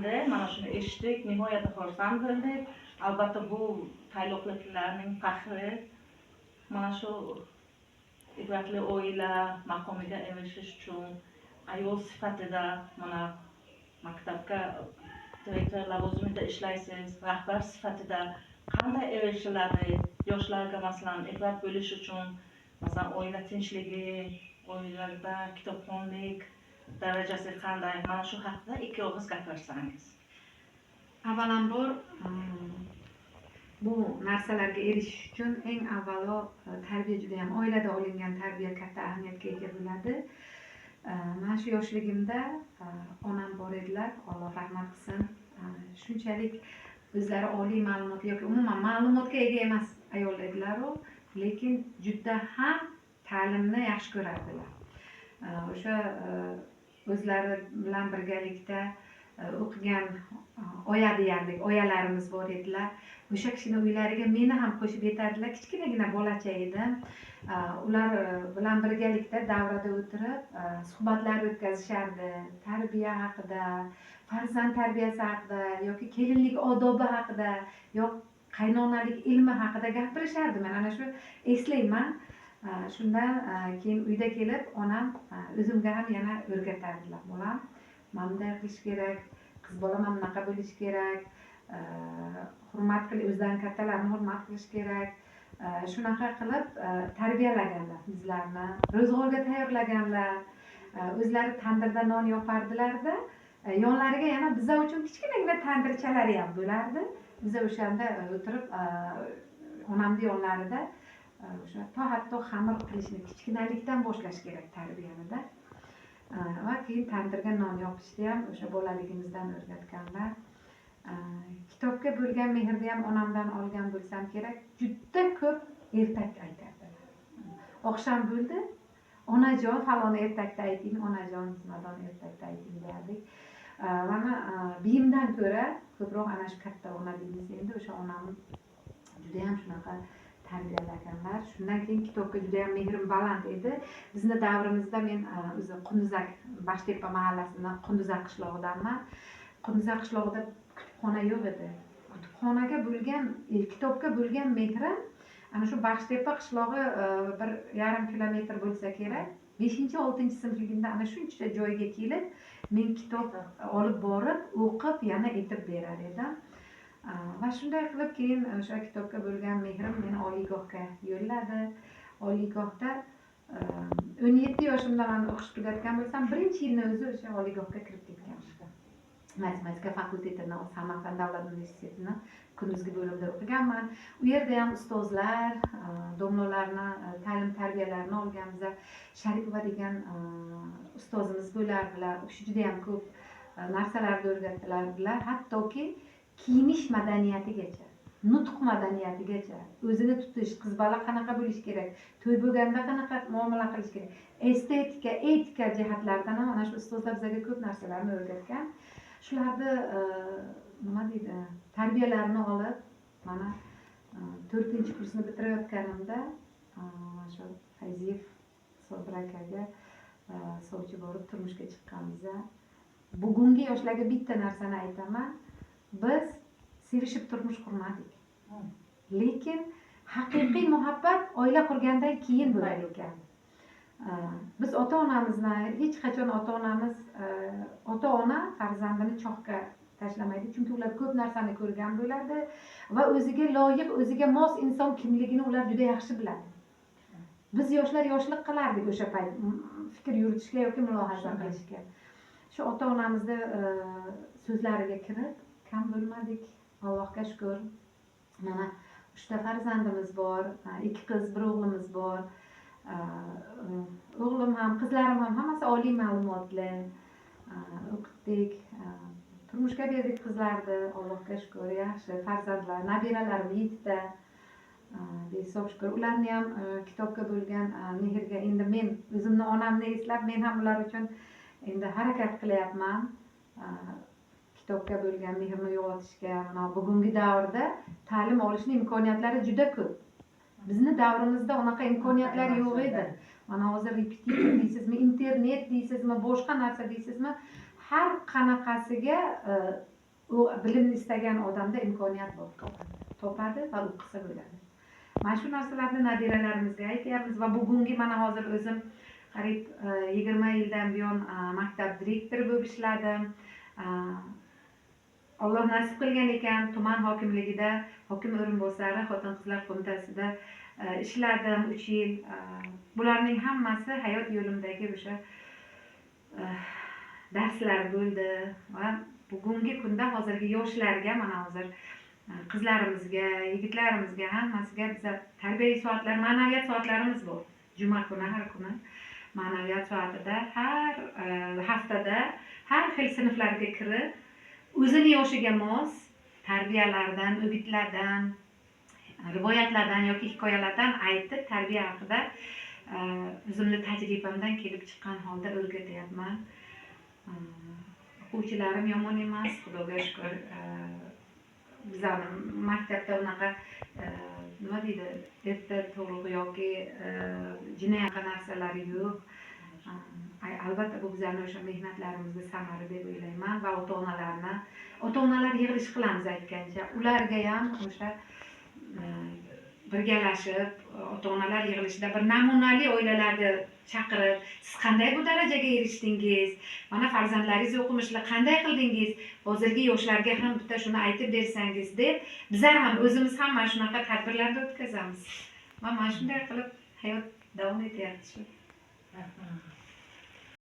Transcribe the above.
aytildi. Mana shuni eshitdik, nihoyatda xursand bo'ldik. Albatta, bu tayloqliklarning faxri. Mana shu ibratli oila maqomiga erishish uchun ayol sifatida mana maktabga direktor lavozimida ishlaysiz, rahbar sifatida qanday erishiladi yoshlarga, masalan, ibrat bo'lish uchun, masalan, oila tinchligi, oilada kitobxonlik darajasi qanday, mana shu haqida ikki og'iz gapirsangiz. Avvalambor, bu narsalarga erishish uchun eng avvalo tarbiya, juda yam oilada olingan tarbiya katta ahamiyatga ega bo'ladi. Mana shu yoshligimda onam bor edilar, Alloh rahmat qilsin. Shunchalik o'zlari oliy ma'lumotli yoki umuman ma'lumotga ega emas ayol edilaru, lekin juda ham ta'limni yaxshi ko'rardilar. O'sha o'zlari bilan birgalikda o'qigan oya deyardik, oyalarimiz bor edilar. O'sha kishini uylariga meni ham qo'shib yetardilar. Kichkinagina bolacha edim. Ular bilan birgalikda davrada o'tirib suhbatlar o'tkazishardi, tarbiya haqida, farzand tarbiyasi haqida yoki kelinlik odobi haqida yo qaynonalik ilmi haqida gapirishardi. Men ana shu eslayman. Shundan keyin uyda kelib onam o'zimga ham yana o'rgatardilar: bolam, mana bunday qilish kerak, qiz bola mana bunaqa bo'lishi kerak, hurmat qil, o'zidan kattalarni hurmat qilish kerak. Shunaqa qilib tarbiyalaganlar bizlarni, ro'zg'orga tayyorlaganlar. O'zlari tandirda non yopardilarda, yonlariga yana biza uchun kichkinagina tandirchalari ham bo'lardi. Biza o'shanda o'tirib onamni yonlarida o'sha to hatto xamir qilishni kichkinalikdan boshlash kerak tarbiyanida. Va keyin tandirga non yopishni ham o'sha bolaligimizdan o'rgatganlar. Kitobga bo'lgan mehrni ham onamdan olgan bo'lsam kerak. Juda ko'p ertak aytardilar. Oqshom bo'ldi, onajon, falon ertakni ayting, onajon, zimadon ertakni ayting derdik. Mana biyimdan ko'ra ko'proq ana shu katta ona deymiz endi, o'sha onam judayam shunaqa tarbiyalaganlar. Shundan keyin kitobga judayam mehrim baland edi. Bizni davrimizda, men o'zi Qunduzak, Bashtepa mahallasini Qunduzak qishlog'idanman. Qunduzak qishlog'ida kutubxona yo'q edi. Kutubxonaga bo'lgan, kitobga bo'lgan mehrim ana shu Baxshtepa qishlog'i 1,5 kilometr bo'lsa kerak, 5-, 6-sinfligimda ana shuncha joyga kelib men kitob olib borib o'qib, yana aytib berar edim. Va shunday qilib keyin o'sha kitobga bo'lgan mehrim meni oliygohga yo'lladi. Oliygohda 17 yoshimda man o'qish tugatgan bo'lsam, birinchi yilni o'zi o'sha oliygohga kirib ketganman. Matematika fakultetini, Samarqand davlat universitetini kunduzgi bo'limida o'qiganman. U yerda ham ustozlar, domlalarni ta'lim tarbiyalarini olganmiz. Sharipova degan ustozimiz bo'lardilar. U kishi juda yam ko'p narsalarni o'rgatdilar, hattoki kiyinish madaniyatigacha, nutq madaniyatigacha, o'zini tutish, qiz bola qanaqa bo'lishi kerak, to'y bo'lganda qanaqa muomala qilish kerak, estetika, etika jihatlaridan ham ana shu ustozlar bizga ko'p narsalarni o'rgatgan. Shularni nima deydi, tarbiyalarini olib, mana to'rtinchi kursni bitirayotganimda shu Fayziyev Sobir akaga sovchi borib turmushga chiqqanmiz. Bugungi yoshlarga bitta narsani aytaman: biz sevishib turmush qurmadik, lekin haqiqiy muhabbat oila qurgandan keyin bo'lar ekan. Biz ota onamizni hech qachon, ota onamiz, ota ona farzandini chohga tashlamaydi, chunki ular ko'p narsani ko'rgan bo'ladi va o'ziga loyiq, o'ziga mos inson kimligini ular juda yaxshi biladi. Biz yoshlar yoshlik qilardik o'sha payt fikr yuritishga yoki mulohaza qilishga. Shu ota onamizni so'zlariga kirib kam bo'lmadik, Allohga shukur. Mana uchta farzandimiz bor, ikki qiz, bir o'g'limiz bor. O'g'lim ham, qizlarim ham hammasi oliy ma'lumotli. O'qitdik, turmushga berdik qizlarni, Allohga shukur, yaxshi farzandlar, nabiralarim yettita, behisob shukur. Ularni ham kitobga bo'lgan mehrga endi men o'zimni onamni eslab, men ham ular uchun endi harakat qilyapman, kitobga bo'lgan mehrni uyg'otishga. Mana bugungi davrda ta'lim olishni imkoniyatlari juda ko'p. Bizni davrimizda unaqa imkoniyatlar yo'q edi. Mana hozir repetitor deysizmi, internet deysizmi, boshqa narsa deysizmi, Har qanaqasiga u bilimni istagan odamda imkoniyat bor, topadi va o'qisa bo'ladi. Mana shu narsalarni nabiralarimizga aytyapmiz va bugungi mana hozir o'zim qariyb 20 yildan buyon maktab direktori bo'lib ishladim. Alloh nasib qilgan ekan, tuman hokimligida hokim o'rinbosari, xotin qizlar qo'mitasida ishladim 3 yil. Bularning hammasi hayot yo'limdagi o'sha darslar bo'ldi va bugungi kunda hozirgi yoshlarga, mana hozir qizlarimizga, yigitlarimizga, hammasiga biza tarbiyaviy soatlar, ma'naviyat soatlarimiz bor. Juma kuni, har kuni ma'naviyat soatida har haftada har xil sinflarga kirib, o'zini yoshiga mos tarbiyalardan, o'gitlardan, rivoyatlardan yoki hikoyalardan aytib, tarbiya haqida o'zimni tajribamdan kelib chiqqan holda o'rgatyapman. O'quvchilarim yomon emas, Xudoga shukur. Bizani maktabda unaqa nima deydi, erta tug'ruq yoki jinoyat narsalari yo'q. Albatta, bu bizlarni o'sha mehnatlarimizni samari deb o'ylayman va ota onalar yig'ilish qilamiz aytgancha, ularga ham o'sha birgalashib ota onalar yig'ilishida bir namunali oilalarni chaqirib, "Siz qanday bu darajaga erishdingiz, mana farzandlaringiz o'qimishli, qanday qildingiz, hozirgi yoshlarga ham bitta shuni aytib bersangiz" deb, bizlar ham o'zimiz ham mana shunaqa tadbirlarni o'tkazamiz va mana shunday qilib hayot davom etyapti shu. Rahmat.